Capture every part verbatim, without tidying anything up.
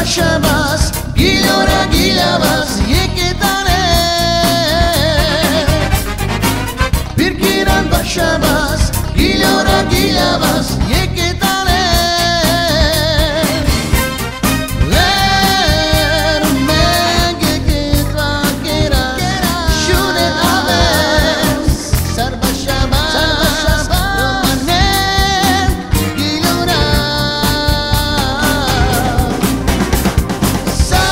Basha bas, gilora gila bas, yeke tane. Pirkiran basha bas, gilora gila bas, yeke tane. Ler menge ke twakera, shune aves, sar basha bas, romane. Gilora. Sa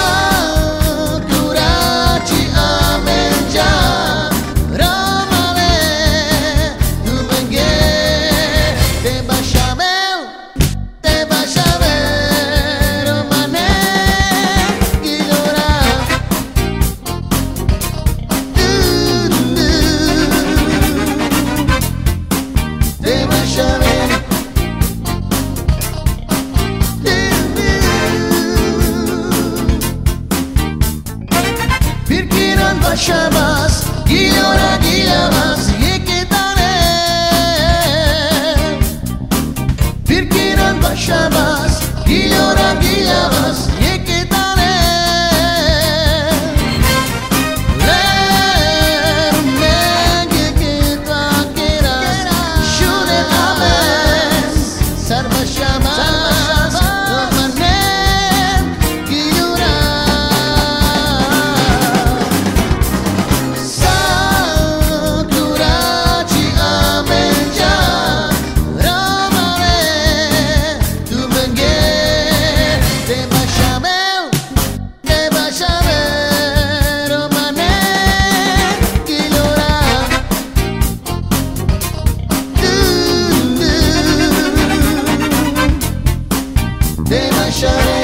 kuraci amenja romane, tu menge te basha bel, te basha bel romane. Gilora. Pirkiran basha bas, gilora gila bas, yeke tane. Pirkiran basha bas, gilora gila bas, yeke tane. Ler menge ke twakera, shune aves, sar basha bas, romane. Gilora. Sa kuraci amenja romane, tu menge te basha bel, te basha bel romane. Gilora. Te basha bel.